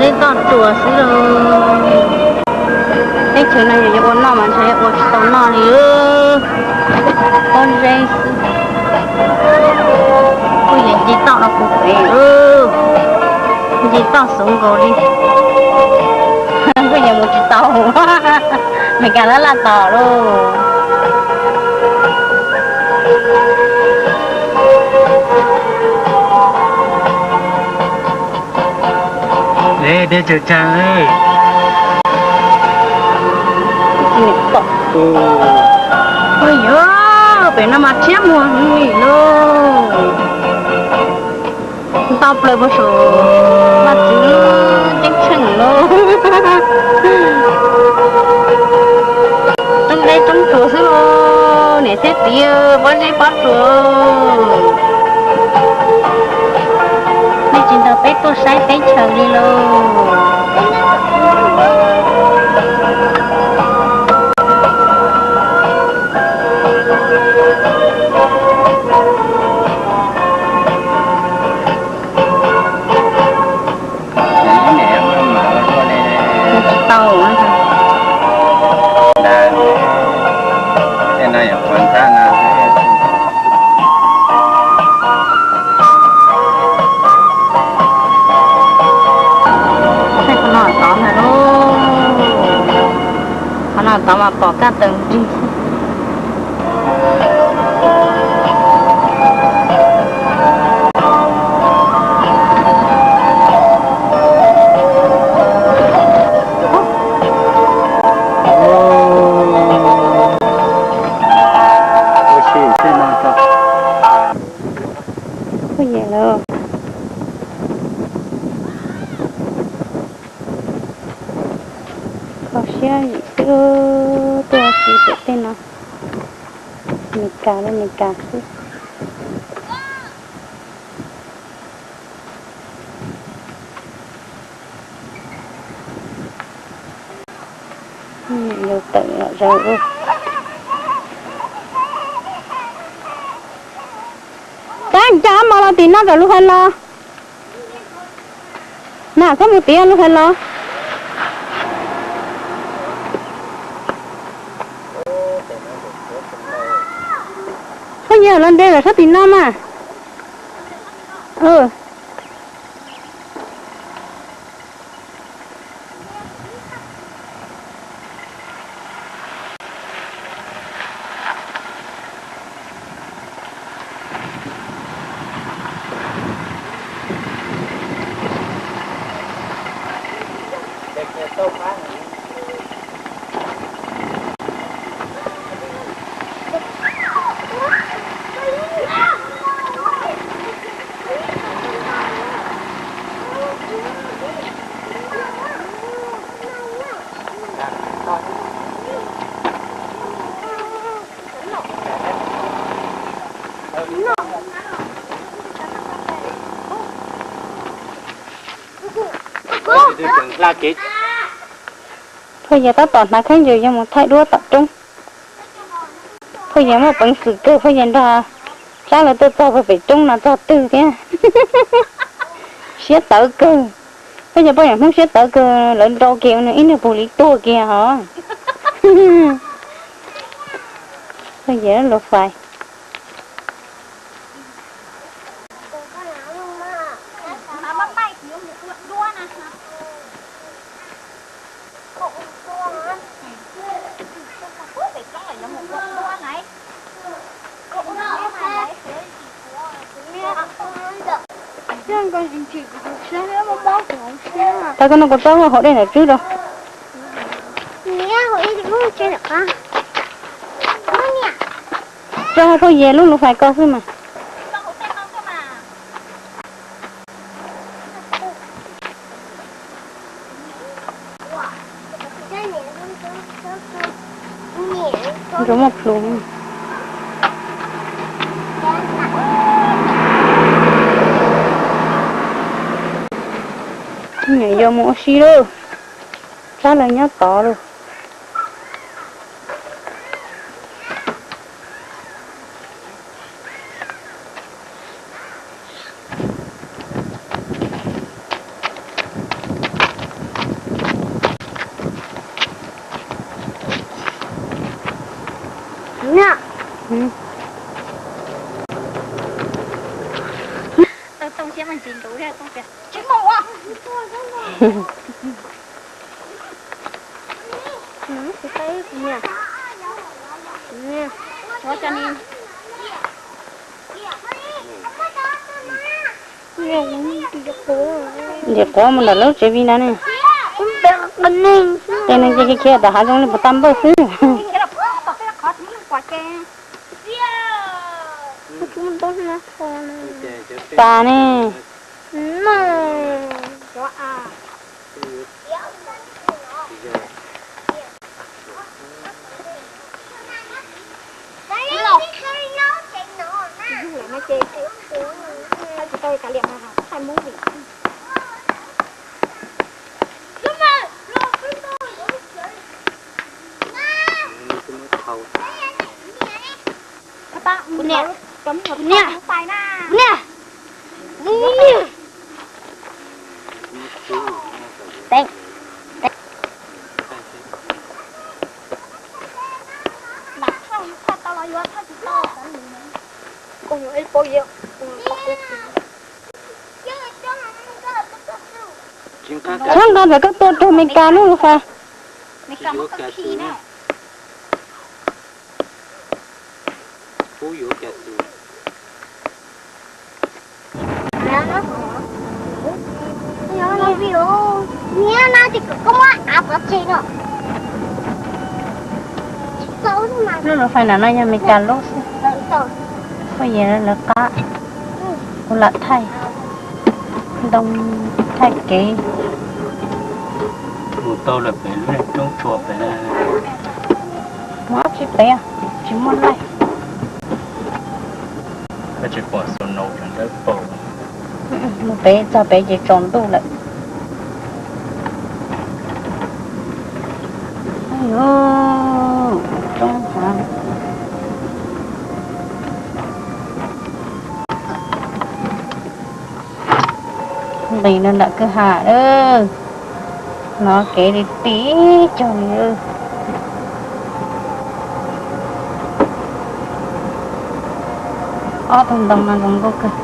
Teb toj ruas xwb lauj. Teb chaws no yog yuav ua noj mas ntshe ua tsis tau noj li. Pob zeb xwb. Kuj yeej nce toj no puv pem, nce toj xov nkaus li. Kuj yeej mus tsis tau. Meskas lab laj tos lauj. Deb tsawg tsag. Ua yuav pem no mas thiab muag li lauj. Ntau plaws puag saum vaj txwv ceeb tsheej lauj. Roob deb roob ruas xwb lauj, niam thiab txiv, pob zeb pob tsuas. Nej tsis nrog peb tuaj saib teb chaws li lauj. Tsis tau. Qhov no tod mas pom kaj taws nrig. Phooj ywg lauj, kho siab yim xwb, tuaj ua si pem tej no, Meskas li Meskas xwb. Yus tawm lom zaws ua. Tab ncaj mos los tim no kom lub hais los. Na koj mus tim lub hais los. Koj yog los nte lawm sab tim no mas. Phooj Ywg tab tom hnav khaub ncaws yuav mus thaij duab tom roob. Phooj Ywg muaj peev xwm kawg, Phooj Ywg nrog Tsab lawv tuaj txog puag pem roob no txog twg thiab. Siab tawv kawg. Phooj Ywg poj niam Hmoob siab tawv kawg, lawv nrau kiag nws ib niag puag li tuag kiag hos. Phooj Ywg lub fais. Tau koj no kuv txob hauv dej ntawm tswb rau. Tso hauv Phooj Ywg lub lub fais ko xwb mas. Ntsuag muaj plhus. Niam yau mus ua si lauj. Tsab lawv nyob tod lauj. Ntsis ntsuv thiab tsis muaj ua. Ntsis quav mus ntawm lub tsev vi na ne. Tej neeg cia khiav khiav tom hav zoov li puas tau npawj xwb. Tas ne. Kuv niam, kuv niam, kuv niam, kuv niam. Teeb, teeb. Txhob nqa ntawm koj tuaj rau Meskas lub fa. Lub fa na no yog Meskas lub xwb. Kuj yog lawv qab, kuv lam thaij ntoo, thaij kev. Mus tau lawm pem lub roob tsua pem. Mus ob tsis pem, tsis muaj laij. Koj tsis pom snow nrab paug. Mus pem, txog pem ces tsaus ntuj lawm. Roob hav. Nqis rau nram kwj ha, hnov kev li tib cag li. Ob tug ntoo no zoo nkauj kawg.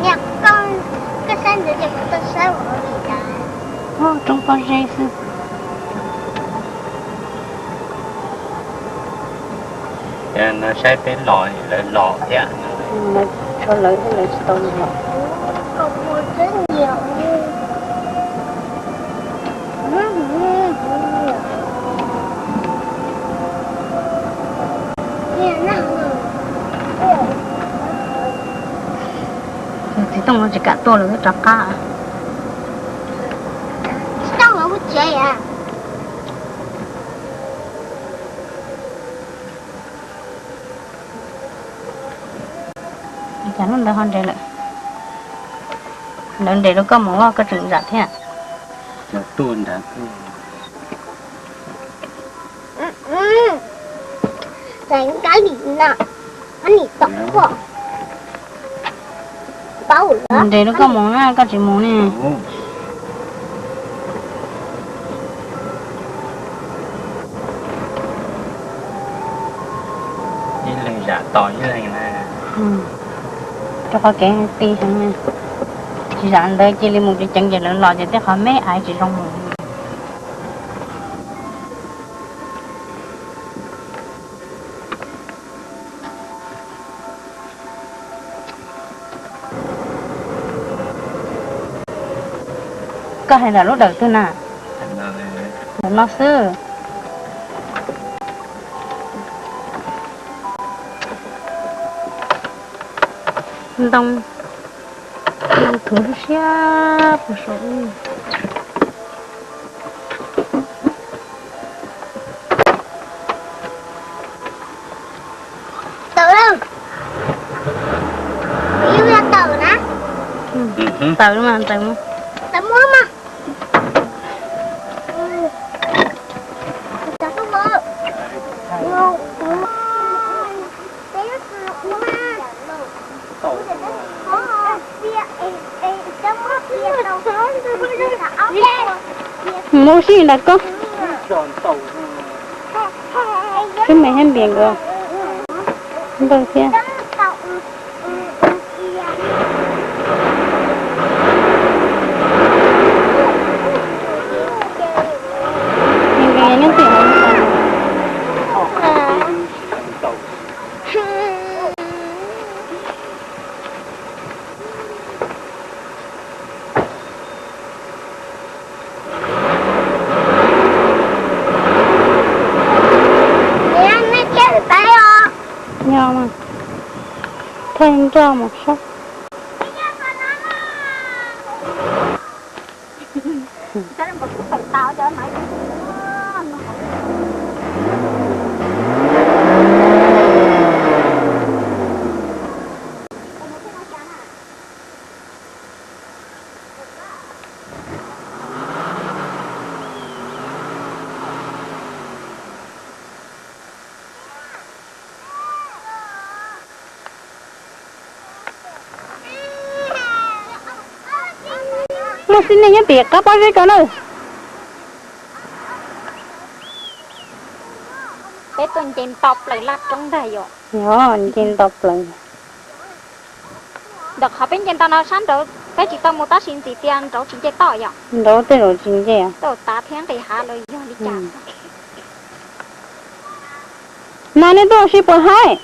Niam, koj, koj saib ntawd ces kuv tuaj saib ua li cas. Roob pob zeb xwb. No saib peb los lawv los thiab. Tshuav lawv thiab lawv tsis tau los. Txiv Tooj no tsis kam tuaj lawm, twb rov qab. Tsis tau los kuv tsev. Cas lub ntawd ho nres lawm? Lawv nres rau koj mus, koj tseem zam thiab. Nres rau koj mus na, koj tsis mus ne. Ib leeg zam tos ib leeg na. Rau qhov kev ti heev, tsis zam ntawd cia li mus ceev ceev ces lawv los ces tej qhov me aiv tsis zoo mus. Koj hais ntawm lub dawm twg na? Ntawm no xwb. Ntoo, ntoo thuv siab puag saum. Tawm lawm. Kuv yeej yog tawm na. Tawm mas, tawm mas. Tawm muab mas. Mus ua si nram koj. Sib me thiab npias nkawd npawg thiab. Npias nyob tim hauv. Yog mas, thaij nroj mus saib. Muaj xib nej nyob tim qab pob zeb ko na. Peb tuaj nce nto plaws laj roob ntag yom. Yog nce nto plaws. Ntawm qhov peb nce nto no sab nraud peb tsis tau mus tab sis ntxim tias nraud tsis nce toj yom. Nraud tej zaum tsis nce. Tau tav thiab nqis hav los yog li cas. Mas nej tuaj ua si puas haib?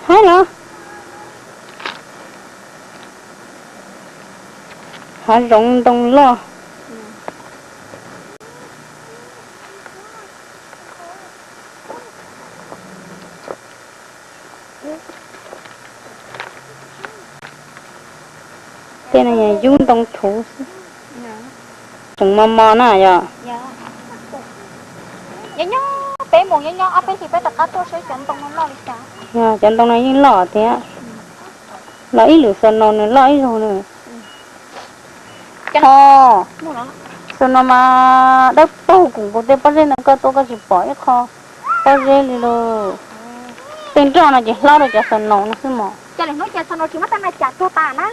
Haib los? Hav zoov ntoo loj. Tej no yog yub ntoo thuv xwb. Tseem mos mos na yog. Nyob nyob peb mus nyob nyob ob peb hlis peb rov qab tuaj saib cov ntoo no loj li cas. Yog cov ntoo no yeej loj thiab. Los ib lwm xaus no nws loj ib zaug nws. Ho, xaus no mas dawb paug kuv nkaus tej pob zeb no koj tuaj koj tsis pom ib qho pob zeb li lauj. Tej nroj no ces hlob rau cov xaus no no xwb mos.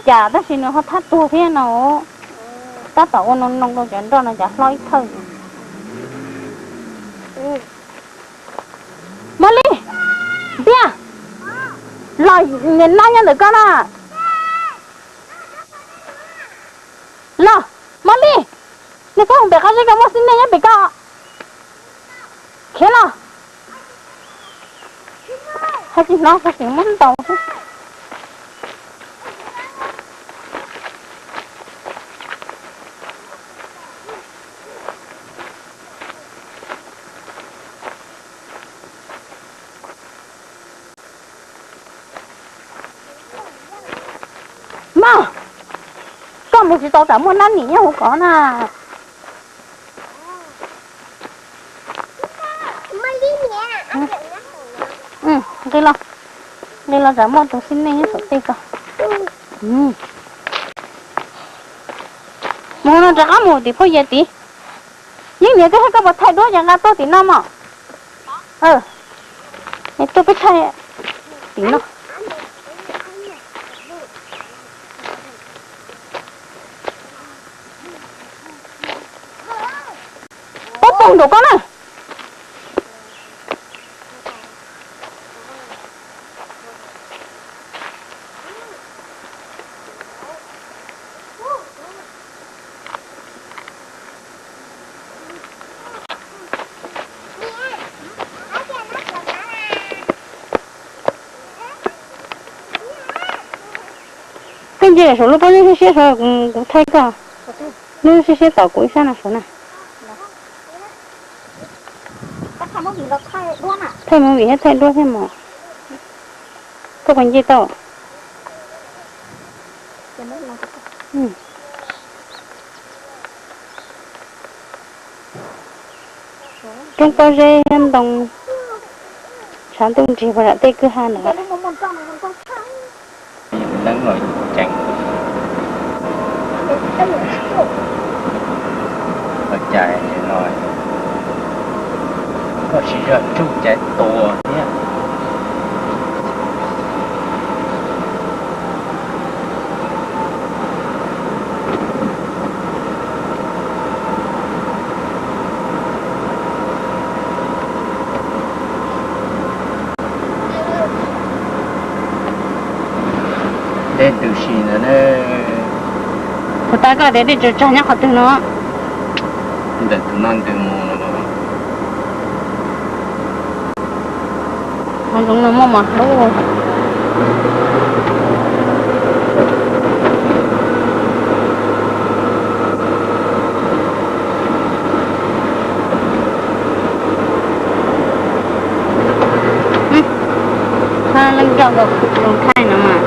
Cas tab sis nws ho thab tuag thiab no. Tab tom ua noo noo rau cov nroj no cas hlob ib thawj. Mos Li, Ntiag, los niam no nyob ntawm koj na. Los, Mos Li, nej phob mus pem qab zeb ko muaj xib nej nyob pem ko. Khiav los. Hais tsis hnov kuv tseem muab ntaus xwb. Mog, koj mus tsis tau tsam muaj nab nim nyob hauv ko na. Nqis los, nqis los tsam muaj tus xib nej nyob saum tej ko. Mus no rov qab mus tim phauj Yia tid. Yeej niam koj thiab koj puas thaij duab ces nqa tuaj tim no mog. Tuaj peb thaij tim no. Pob poog nraum ko na. Koj nce saum lub pob zeb siab siab saud, kuv thaij koj. Lub siab siab tom kuv ib sab no saud na. Thaij movie thiab thaij duab thiab mog. Koj puas nce tau? Roob pob zeb ntoo, tshav ntuj nrig puag nram tej kwj ha ntawd. Neeb los ceev. Ua cas no koj tsis yog tsuj caiv tua thiab. Kuv tab koj tias dej tsaws tsag nyob qhov twg no? Ntawm tus no ntws mus. Qhov zoov no muaj mos hlub. Leej coj nkaus zoo thaij no mas.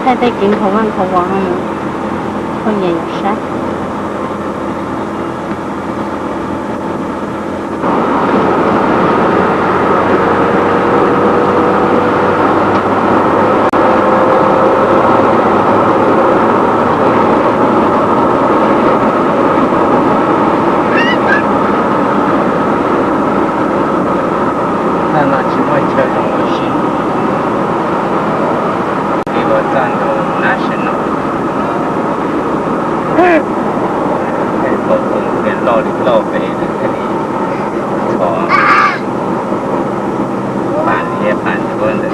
Thaij tej kev nkhaus vaj nkhaus vos no mus, poj niam yuav saib. Tag no tsis muaj chaw zoo ua si, ua txoj ntuj nab sim no, pom tus ntxhias loj li loj pem thiaj li txhos. Pam liab pam ncuav ntawm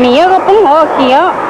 Nws yuav koj poob hauv ua kiag os.